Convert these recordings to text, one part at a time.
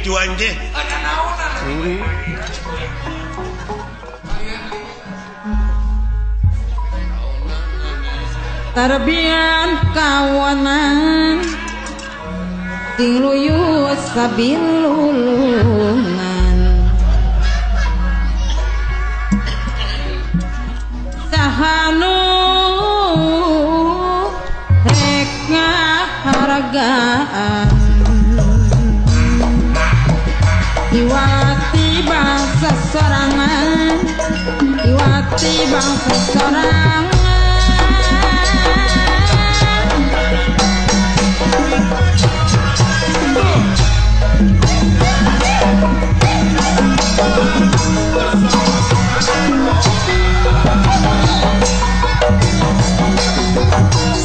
gituan teh. Tarbian kawanan ting luyus sabilulungan sahanu rek ngahargaan iwati bangsa sorangan iwati bangsa sorangan.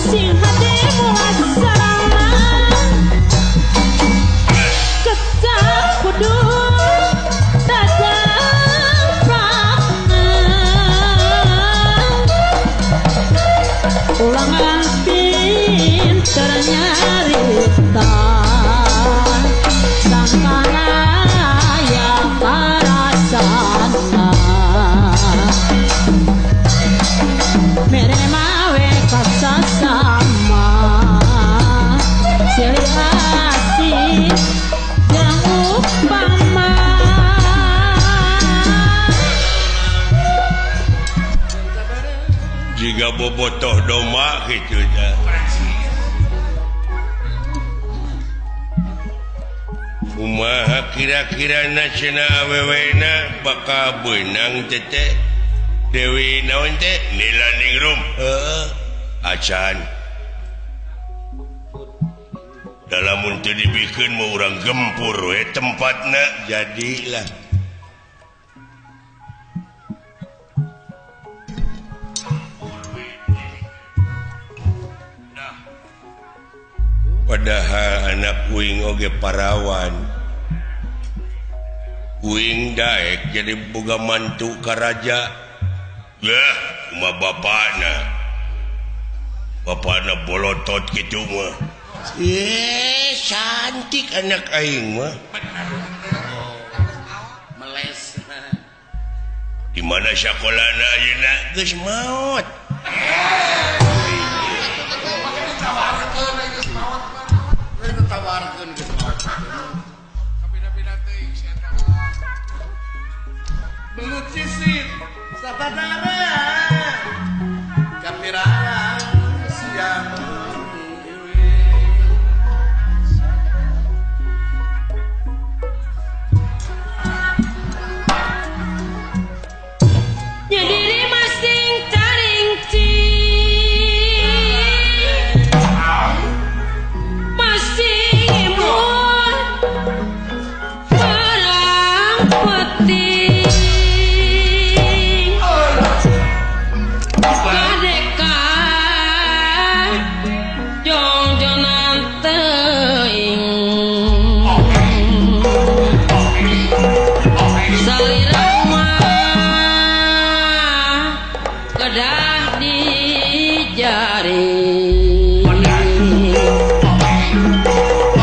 Sing hati muasana kecap kudu tajam prakna ulangan pinter nyarita sangkana ya parasana mere mawe kasasama silih asih jeung upama. Jika bobotoh doma gitu ya. Kumaha kira-kira cenah awewena bakal beunang teh Dewi naon teh Nilaningrum heeh acan dalam teu dibikeun mah urang gempur we tempatna jadilah. Padahal anak kuing oge parawan kuing daek jadi boga mantu ka raja. Lah kumaha bapana bapana bolotot kitu mah. Cantik anak aing mah. Meles. Di mana sakolana ayeuna geus maot. Tawarkeun geus maot. Belut sisit sabadara kapiraan siang. Nyadiri masing taringci masing imun perang peti kadeka jongjonan teuing salira mah kedah dijari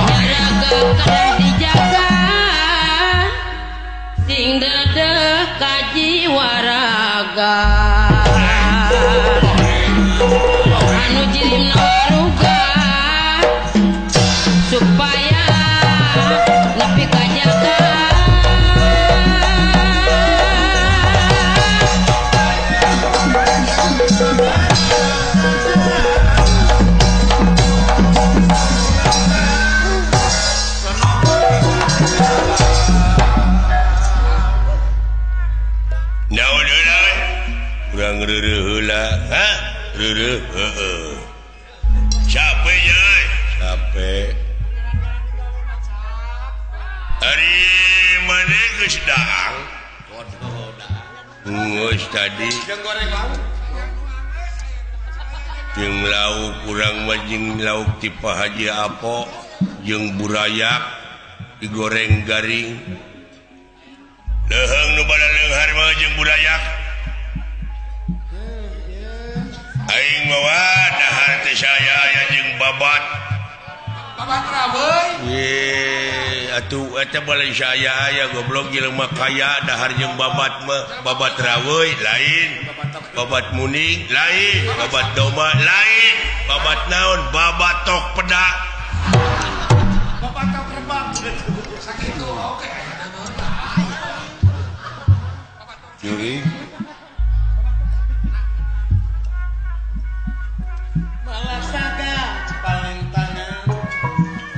nyaraga kedah dijaga sing dedeh kajiwaraga anu jirimna waruga supaya nepi kajaga. Naon heula we? Urang reureuh heula. Hah? Reureuh heueuh. Capek nya euy. Capek. Ari maneh geus daang? Geus tadi. Jeung goreng lauk. Jeung lauk urang mah jeung lauk ti Pak Haji Apo jeung burayak digoreng garing. Leuheung nu bada leunghar mah jeung burayak. Aing mah dahar teh saya aya jeung babat. Babat rabeuy. Ye, atuh eta Malaysia aya-aya goblok jelema kaya dahar jeung babat mah, babat raweuy lain, babat muning lain, babat domba lain, babat naon, babat tok pedak. Babat tok rebak. Sakitu oke. Juri. Malasaga paling tangan.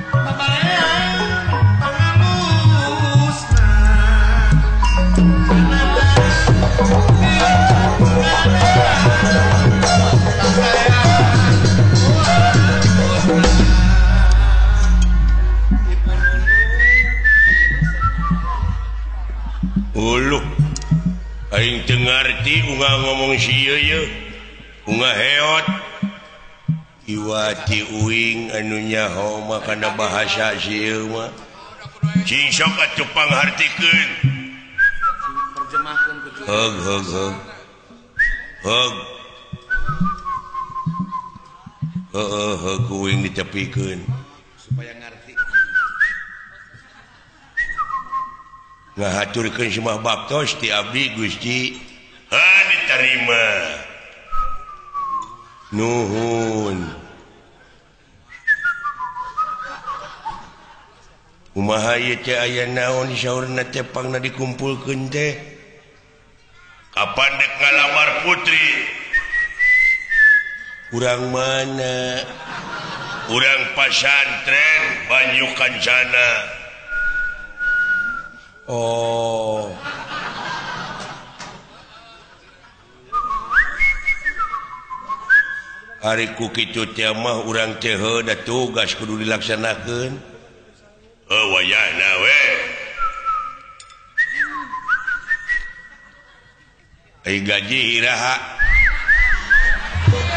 Babalean pangalusna. Uluh aing teu ngarti unga ngomong sieu ye unga heot iwati uing anu nyaho mah kana bahasa sieu mah cing sok atuh panghartikeun hog hog hog hog heueuh hog uing ditepikeun supaya ngarti ngahaturkeun semah baktos ti abdi Gusti ha diterima nuhun kumaha ieu teh aya naon saurna teh pangna dikumpulkeun teh kapan dek ngalamar putri urang mana urang pasantren Banyu Kancana. Oh ari ku kitu teh mah urang teh heuh da tugas kudu dilaksanakeun. Heuh wayahna we. Ai gaji iraha.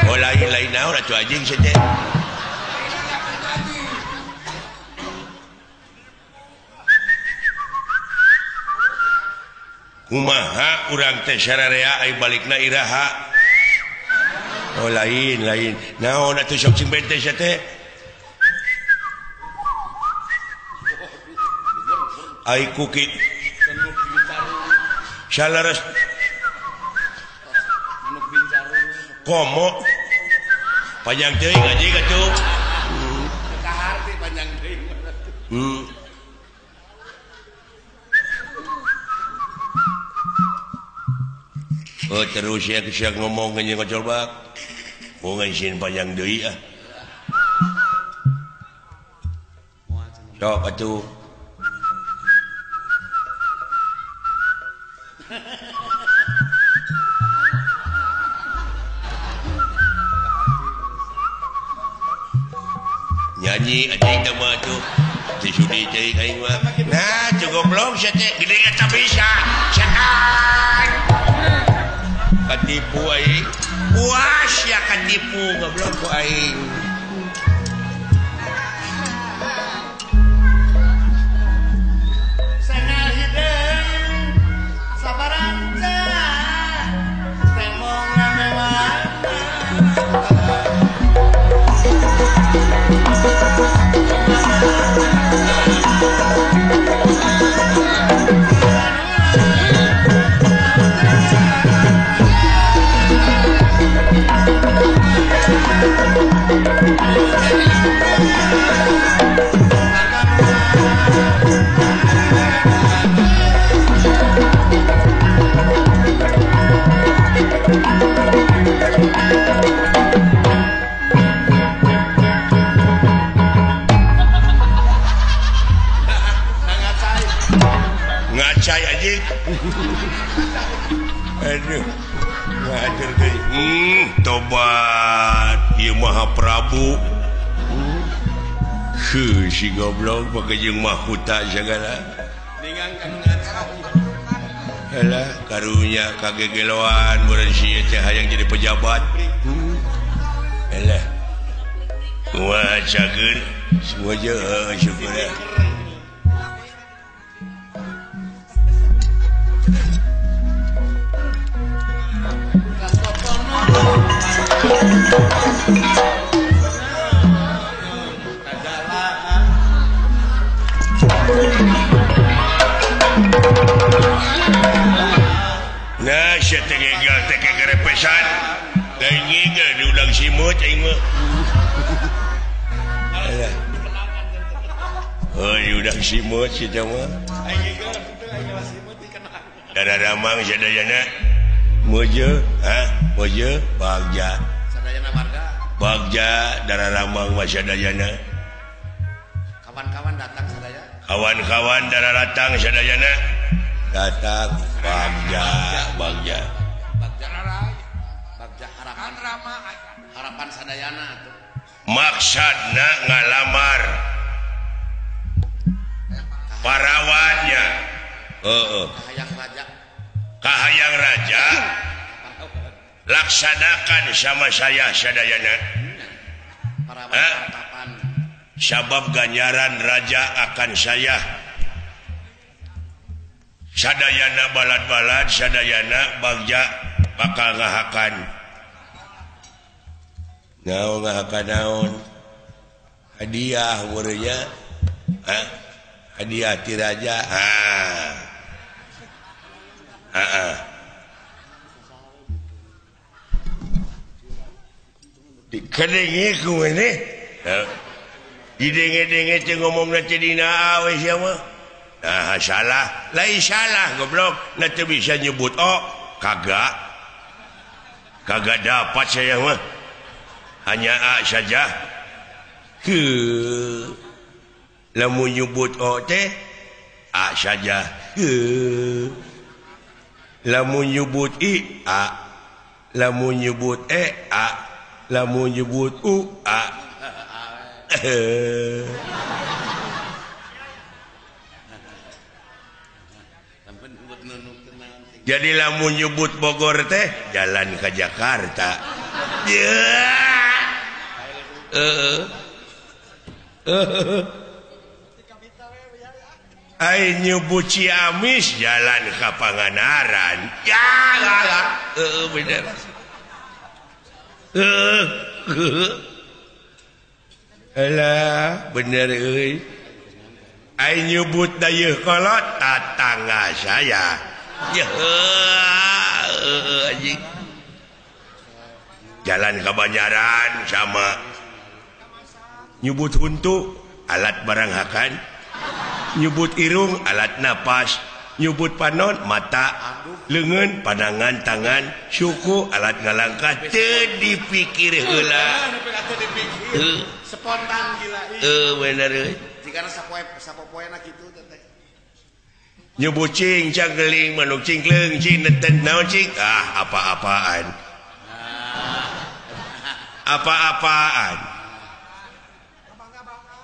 Oh lain-lain naon atuh anjing sia teh. Kumaha urang teh sararea ai balikna iraha. Oh lain lain naon atuh sok sing bente sia teh. Ai ku kitu salares komo panjang teuing anjing atuh. Kaharti panjang teuing. Oh terus ya siang ngomong anjing ngocolbak. Mau ngaisin panjang deui ah. Sok atuh. Nyanyi anjing teh mah atuh. Teu sudi teuing aing mah. Nah, goblok sia teh gede eta bisa. Setan. Katipu aing. Puas ya katipu goblok ku aing. Sangal hideung sabaranca temong ngamewana. Ngacai aja. Aduh, ngajar teh. Tobat ieu Maha Prabu. Heuh si goblok make jeung mahkota sagala. Ningang kanu ngacai. Halah karunya kagegeloan meureun si teh hayang jadi pejabat. Halah. Kumaha cager semua je syukur. Kajalaan. sia teh ngegel teh kegerepesan. Lain ngigel diundang simut aing mah. Alah. Oh, diundang simut si teh mah. Aing ngigel teh aing simut dikenal. Dararamang sadayana mojo, ha? Mojo bagja. Sadayana warga. Bagja dararamang mah sadayana. Kawan-kawan datang sadaya. Kawan-kawan dararatang sadayana. Datang bagja, bagja. Bagja bagja harapan harapan sadayana atuh. Maksudna ngalamar parawannya. Heeh. Kahayang raja. Kahayang raja laksanakan sama saya sadayana. Parawan harapan. Sabab ganjaran raja akan saya sadayana balad-balad sadayana bagja bakal ngahakan. Naon ngahakan naon? Hadiah meureunnya. Hah? Hadiah ti raja. Ah. Heeh. Dikedengi ku maneh. Didenge-denge teh ngomongna teh dina awe sia mah. Nah, salah. Lain salah goblok. Na teu bisa nyebut oh, kagak. Kagak dapat saya mah. Hanya A saja. Heuh. Lamun nyebut O teh A saja. Heuh. Lamun nyebut I A. Lamun nyebut E A. Lamun nyebut U A. Jadi lamun nyebut Bogor teh jalan ke Jakarta. Ai nyebut Ciamis jalan ke Pangandaran. Ya lah, bener. Alah, bener euy. Ai nyebut dayeuh kolot tatangga saya. Ya, anjing. Jalan ke Banjaran sama nyebut huntu alat barang hakan, nyebut irung alat napas, nyebut panon mata, leungeun pandangan tangan, suku alat ngalangkah teu dipikir heula. Spontan gila. Bener euy. Jigana sapopoena kitu teh. Nyebut cing cangkeling manuk cingkleung cing neten naon cing ah apa-apaan. Apa-apaan.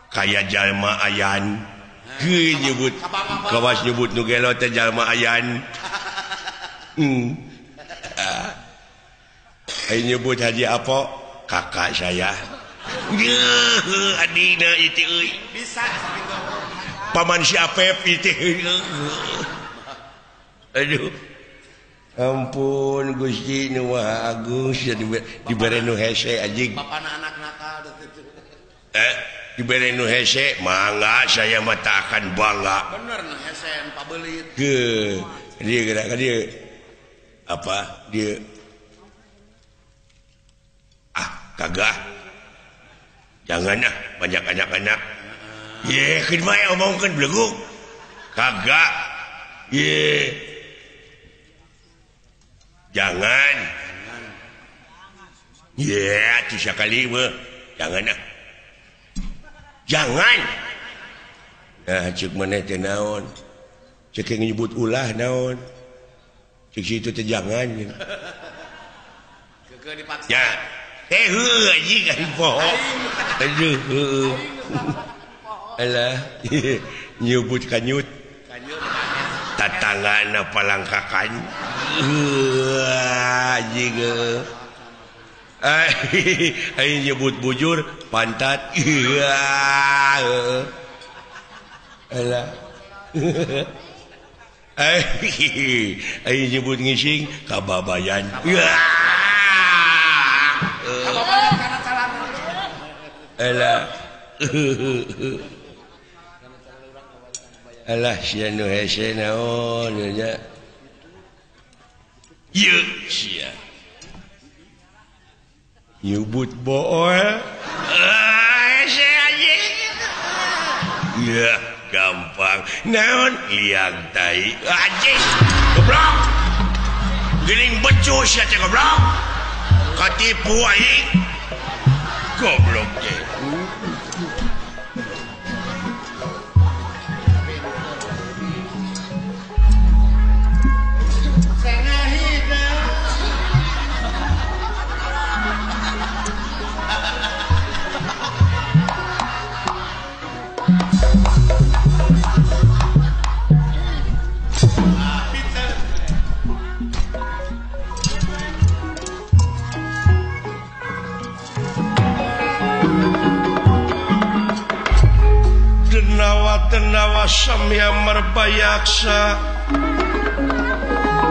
Kaya jalma ayan. Heuh nyebut kawas nyebut nu gelo teh jalma ayan. Ai nyebut Haji Apo kakak saya. Geuh adina itu euy. Bisa sakitu. Paman si Apep itu. Aduh. Ampun Gusti nu Maha Agung sia dibere nu hese anjing. Bapana anak nakal teh. Dibere nu hese mangga saya mah tak akan bangga. Bener nu hese pabelit. Heuh, dia gerak ka dieu. Apa dia? Ah, kagak. Jangan ah, banyak anak-anak. Ye, keun bae omongkeun beleguk. Kagak. Ye. Jangan. Ye, atuh sakali mah. Jangan ah. Jangan. Nah, ceuk maneh teh naon? Ceuk nyebut ulah naon? Ceuk situ teh jangan. Keukeuh dipaksa. Ya. Heuh anjing aing poho. Aduh, heuh. Alah, nyebut kanyut. Tatanggana palangkakan. Anjing. Aing nyebut bujur pantat. Alah. Aing nyebut ngising kababayan. Kababayan kana calana. Alah. Alah sia nu hese naon nya. Ieu sia. Nyubut bool. Ya gampang. Naon liang tai. Anjing. Goblok. Geuning becus ya teh goblok. Katipu aing. Goblok teh. Denawa samya merbayaksa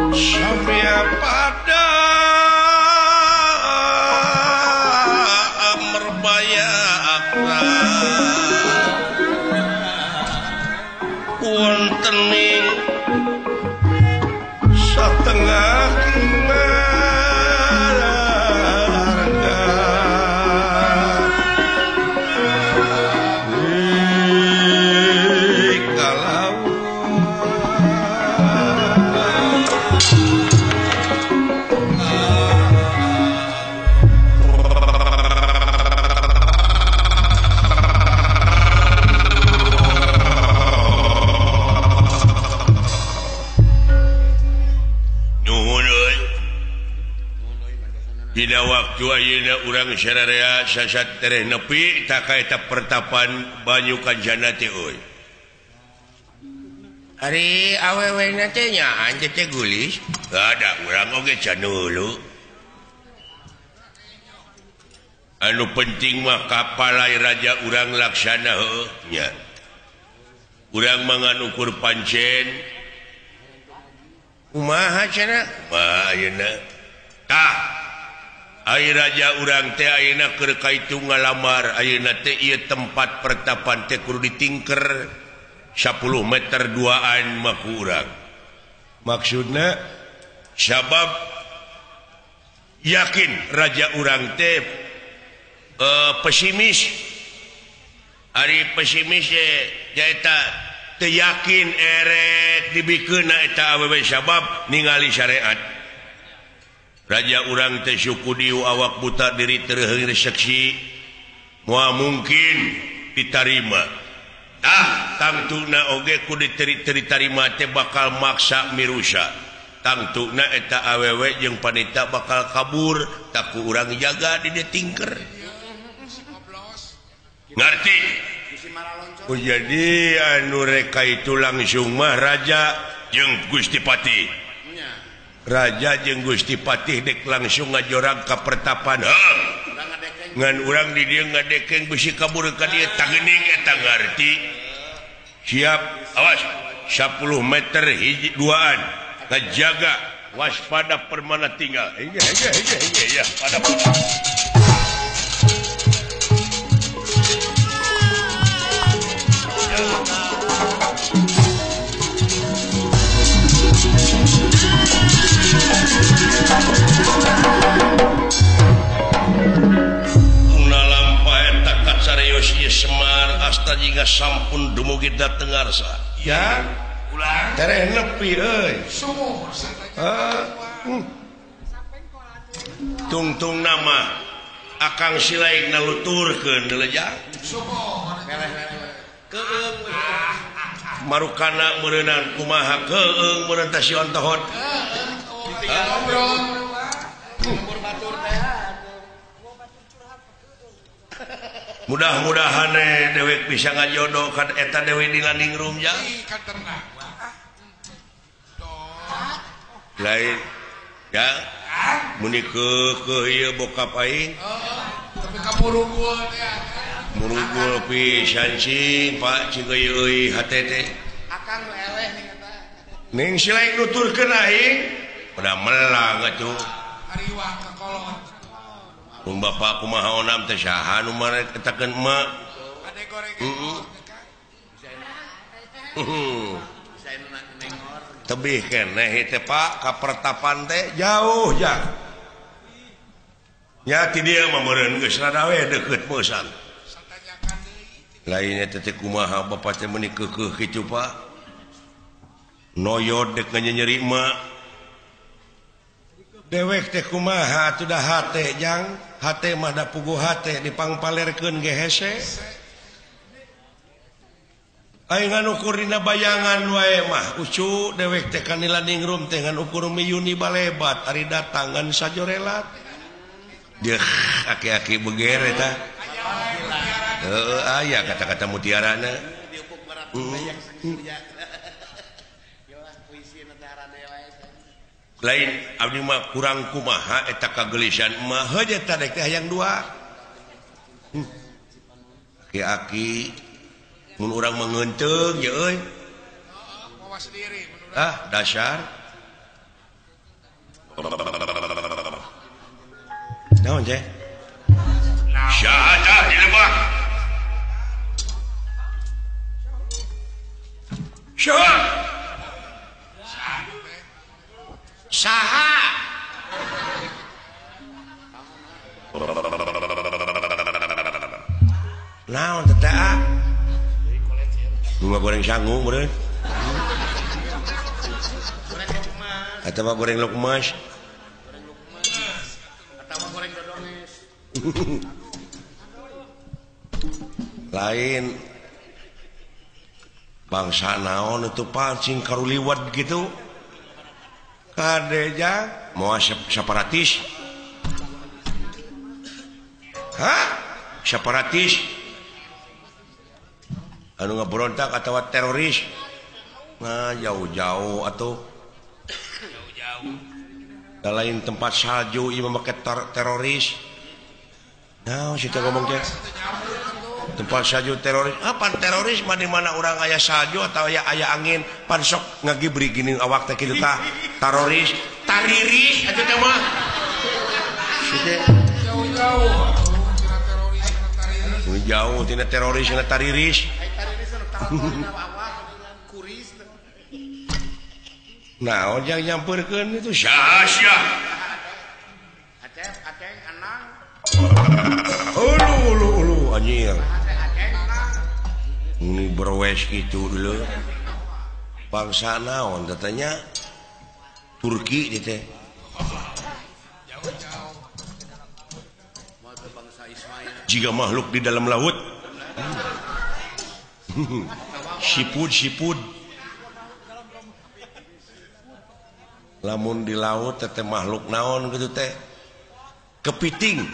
samya pada merbayaksa wonten ing satengah Dina waktu ayeuna urang sararea sasat tereh nepi tak kaeta pertapan banyu kancana teh euy. Ari awewena teh nya anjeun teh gulis. Ada urang oge can hulu. Anu penting mah kapalai raja urang laksana heueuh nya. Urang mangan ukur pancen. Kumaha cenah? Kumaha ayeuna? Tah Ai raja urang teh ayeuna keur kaitu ngalamar ayeuna teh ieu tempat pertapan teh kudu ditingker 10 meter duaan mah ku urang. Maksudna sabab yakin raja urang teh pesimis. Ari pesimis teh nyaeta teu yakin erek dibikeunna eta awewe sabab ningali syariat. Raja urang teh suku diu awak buta diri terheung seksi moal mungkin ditarima. Ah tangtuna oge ku diterima teh bakal maksa mirusa. Tangtuna eta awewe jeung panita bakal kabur tak ku urang jaga di dieu tingker. Ngarti? Jadi anu reka itu langsung mah raja jeung Gusti Patih. Raja jeung Gusti Patih dek langsung ngajorag ka pertapan. Heuh. Ngan urang di dieu ngadekeng bisi kabur ka dieu tangeuning eta ngarti. Siap, awas 10 meter hiji duaan ngajaga waspada permana tinggal. Hege hege hege hege ya pada. Semar asta jika sampun dumugi dateng arsa. Ya, ulang. Tereh nepi euy. Sumur. Tungtung nama Akang Silaik naluturkeun deuleuh. Sumur. Keung. Marukana meureunang kumaha keung meureun teh si ontohot. Ditinggal ngobrol. Lembur batur teh. Mudah-mudahan dewek bisa ngajodoh kan eta dewe di landing room ya. Lain ya. Muni keukeuh ieu bokap aing. Tapi ka murugul teh. Murugul pisan cing Pak cing euy hate teh. Akang nu eleh ning eta. Ning silaik nuturkeun aing. Pada melang atuh. Ariwang ka kolot. Mun bapak kumaha onam teh saha nu marek etakeun emak. Ade goreng. Heeh. Tebih keneh teh Pak ka pertapan teh jauh jang. Nya ti dieu mah meureun geus rada we deukeut meusan. Lainnya teh kumaha bapak teh meuni keukeuh kitu Pak. Noyod dek nyeri mah. Dewek teh kumaha atuh da hate jang, hate mah da puguh hate dipangpalerkeun ge hese. Aing ngan ukur dina bayangan wae mah ucu dewek teh kanila ningrum teh ngan ukur miyuni balebat ari datang ngan sajorelat. Deuh aki-aki beger eta. Heeh aya kata-kata mutiarana. Lain abdi mah kurang kumaha eta kagelisan mah heuh eta dek teh hayang dua. Aki-aki mun urang mengenteung ye euy. Ah, dasar. Naon teh? Syahadah di lemah. Syaha. Saha. Naon teh ah? Bunga goreng sangu meureun. Atawa goreng lukmas. Atawa goreng dodones. Lain bangsa naon itu pancing karuliwat gitu. Kadeja moal separatis. Hah? Separatis. Anu ngeberontak atau teroris nah jauh-jauh atau jauh-jauh lain tempat salju ieu mah make teroris nah situ ngomong teh tempat salju teroris apa teroris mah di mana urang aya salju atau aya aya angin pan sok ngagibri gini awak teh kitu tah teroris tariris atuh teh mah situ jauh-jauh jauh tina teroris tina tariris. Nah, ojang nyamperkeun itu sia-sia. Aceng, aceng, anang. Ulu ulu ulu anjir. Ini berwes gitu dulu. Bangsa naon katanya Turki gitu teh. Jauh-jauh. Jika makhluk di dalam laut. Sipud sipud. Lamun di laut teh makhluk naon gitu teh. Kepiting.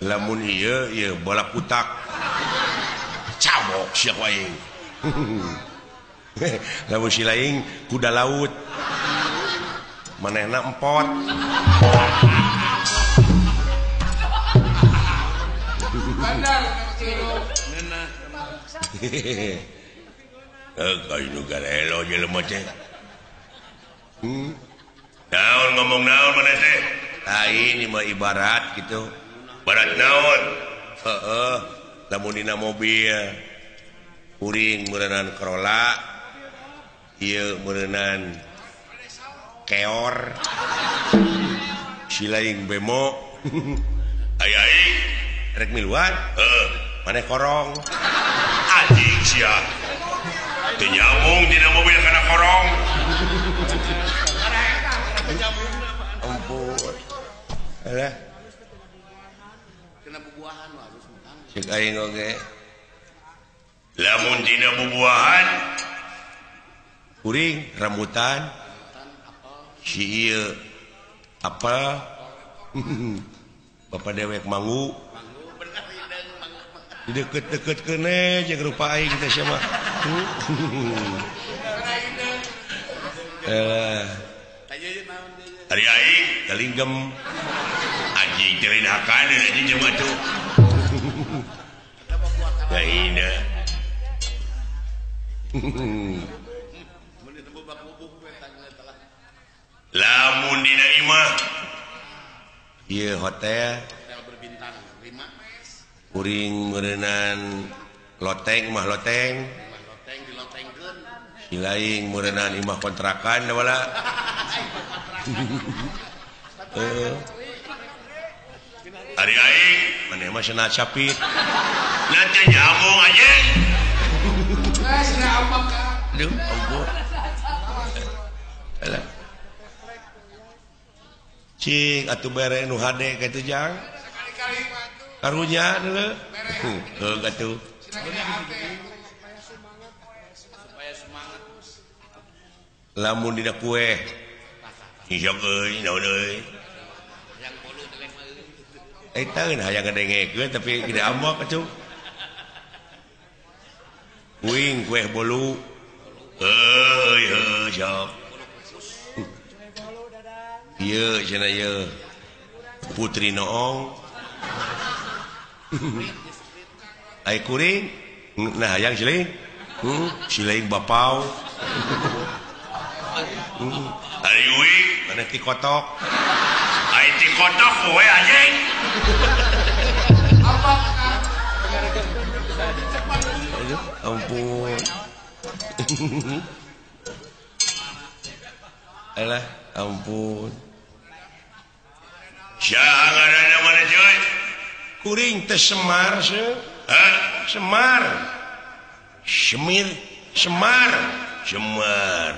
Lamun ieu ieu bola kutak. Cabok sia ku aing. Lamun si laing kuda laut. Manehna empot. Kayu garelo jelema teh. Naon ngomong naon maneh teh? Lain ieu mah ibarat gitu. Barat naon? Heeh, lamun dina mobil kuring meureunan Corolla, ieu meureunan keor, si laing bemo. Ai ai rek miluan? Heeh, maneh korong. Anjing sia. Teu nyambung dina mobil kana korong. Ampun. Alah. Kena bubuahan harus makan. Cek aing oge. Lamun dina bubuahan kuring rambutan si ieu apel bapak dewek manggu deket-deket kene jeung rupa aing teh sia mah. Ari aing galinggem anjing teh lain hakan anjing jelema tuh. Lain. Lamun dina imah ieu hotel berbintang 5 kuring meureunan Loteng mah loteng. Loteng dilotengkeun. Silaing meureunaan imah kontrakan da wala. Heeh. Ari aing maneh mah cenah capit. Nanti nyambung anjing. Geus nyambung ka. Duh, ampun. Alah. Cing atuh bere nu hade kitu jang. Sekali-kali mah atuh. Karunya deuleu. Heuh atuh. Supaya semangat. Lamun dina kue. Isok euy, naon euy. Hayang bolu deleng mah euy. Eta geun hayang ngadengekeun tapi gede ambek atuh. Kuing kue bolu. Heuh heuh sok. Ieu cenah ieu. Putri Noong. Ai kuring nah hayang siling. Siling bapau. Ari uing maneh ti kotok. Ai ti kotok we anjing. Ampun. Alah, ampun. Saha ngaranna maneh coy? Kuring teh Semar seuh. Hah? Semar. Semir, Semar, Semar.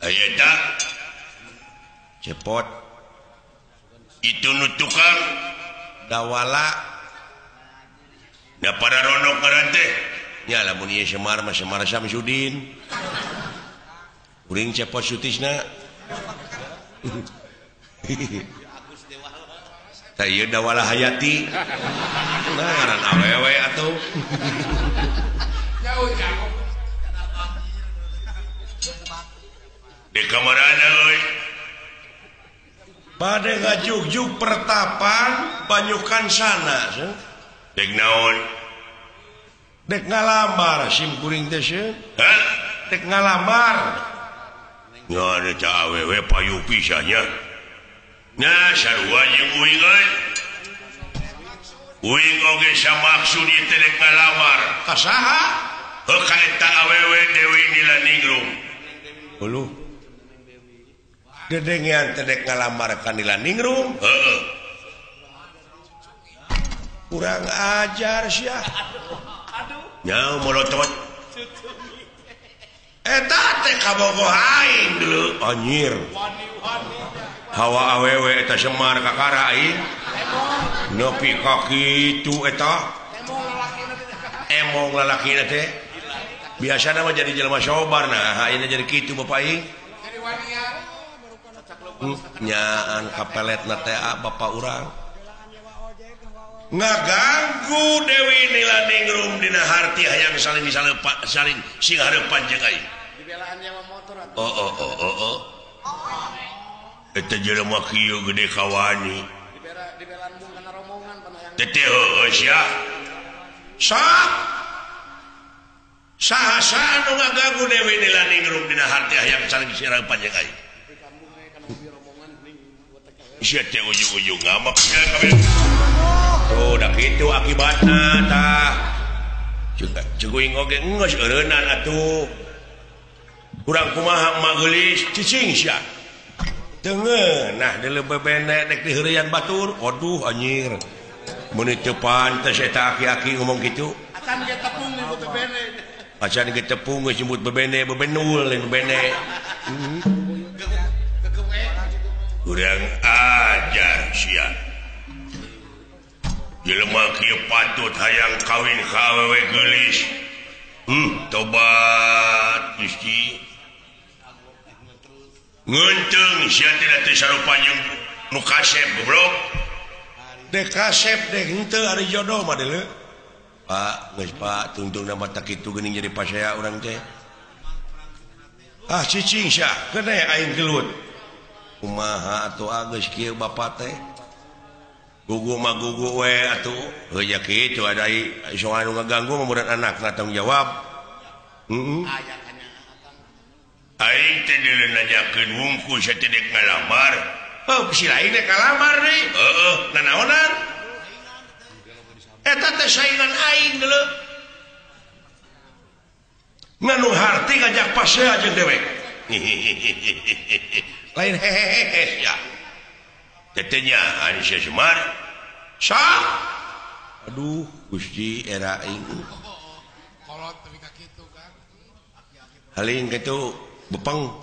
Aya eta cepot. Itu nu tukang dawala. Da para ronok ngaran teh. Nya lamun ieu Semar mah Semar Samsudin. Kuring cepot sutisna. Tah ieu Dawala Hayati. Nah ngaran awewe atuh. Jauh-jauh. Di kamarana euy. Bade ngajugjug pertapan banyukan sana. Dek naon? Dek ngalamar sim kuring teh seuh. Hah? Dek ngalamar. Ngan eta awewe payu pisan nya. Nah sarua jeung uing euy. Uing oge samaksud ieu teh dek ngalamar. Ka saha? Heuh ka eta awewe Dewi Nilaningrum. Uluh. Dedengean teh dek ngalamar ka Nilaningrum. Heeh. Kurang ajar sia. Aduh. Nya molotot. Eta teh kabogoh aing deuleu anjir. Hawa awewe eta Semar kakara aing. Nepi ka kitu eta. Emong lalakina teh. Biasana mah jadi jelema sobar nah ayeuna jadi kitu bapak aing. Jadi wania. Nyaan kapeletna teh bapak urang. Ngaganggu Dewi Nilaningrum dina harti hayang saling saling sing hareupan jeung aing. Dibelaan nyewa motor atuh. Oh oh oh oh oh. Eta jelema kieu gede kawani. Dibelaan mung kana rombongan panayang. Teh heueuh sia. Sok. Saha-saha nu ngaganggu Dewi Nilaningrum dina harti hayang saling sing hareupan jeung aing. Sia teh ujung-ujung ngamak sia kabeh. Tuh, dah kitu akibatna tah. Ceguing oge geus eureunnan atuh. Kurang kumaha emak geulis cicing sia. Teu ngeunah deuleu bebene dek diheureuyan batur. Aduh anjir. Meuni teu pantes eta aki-aki ngomong kitu. Acan ge tepung nyebut bebene. Acan ge tepung geus nyebut bebene, bebenul lain bebene. Kurang ajar sia. Jelema kieu patut hayang kawin ka awewe geulis. Tobat Gusti. Ngeunteung sia teh teu sarupa jeung nu kasep goblok. Dek kasep dek henteu ari jodoh mah deuleu. Pak, geus Pak, tungtungna mah tak kitu geuning jadi pasea urang teh. Ah cicing sia, kene aing gelut. Kumaha atuh geus kieu bapa teh. Gugu mah gugu we atuh. Heuh nya kitu ada soal nu ngaganggu mah meureun anakna tanggung jawab. Heeh. Aing teh deuleu nanyakeun wungkul sia teh dek ngalamar. Heuh si lain dek ngalamar deui. Heeh, nanaonan? Eta teh saingan aing deuleu. Nganu harti ngajak pasea jeung dewek. Lain hehehe ya. Tetenya Anisya Semar. Sah. Aduh, Gusti era aing. Kolot tapi ka kitu kan. Haling kitu bepeng.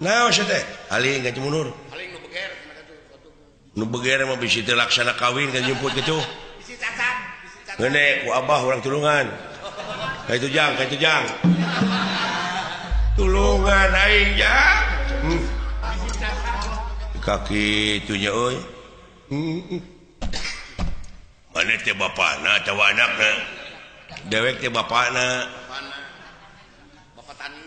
Naon sia teh? Haling ka mundur. Haling nu beger cenah kitu. Nu beger mah bisi teu laksana kawin kan jemput kitu. Bisi cacat, bisi cacat. Ngeune ku abah urang tulungan. Ka itu jang, ka itu jang. Tulungan aing jang. Kaki itunya euy. Mana teh bapana atawa anakna? Dewek teh bapana. Bapana. Bapak tani.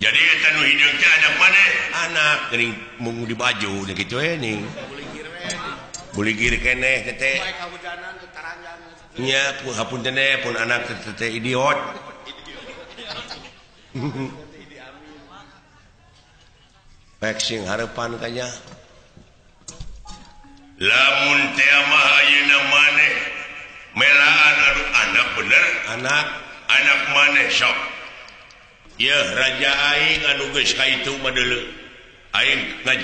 Jadi eta nu hideung teh anak maneh? Anak geuning mung di baju nya kitu we ning. Buligir we. Buligir keneh teh teh. Bae kahujanan teu taranjang. Nya hapunten teh pun anak teh teh idiot. Pek sing harepan kanya. Lamun teh mah ayeuna maneh melaan anu anak bener, anak maneh sok. Yeuh raja aing anu geus ka itu mah deuleu. Aing ngaji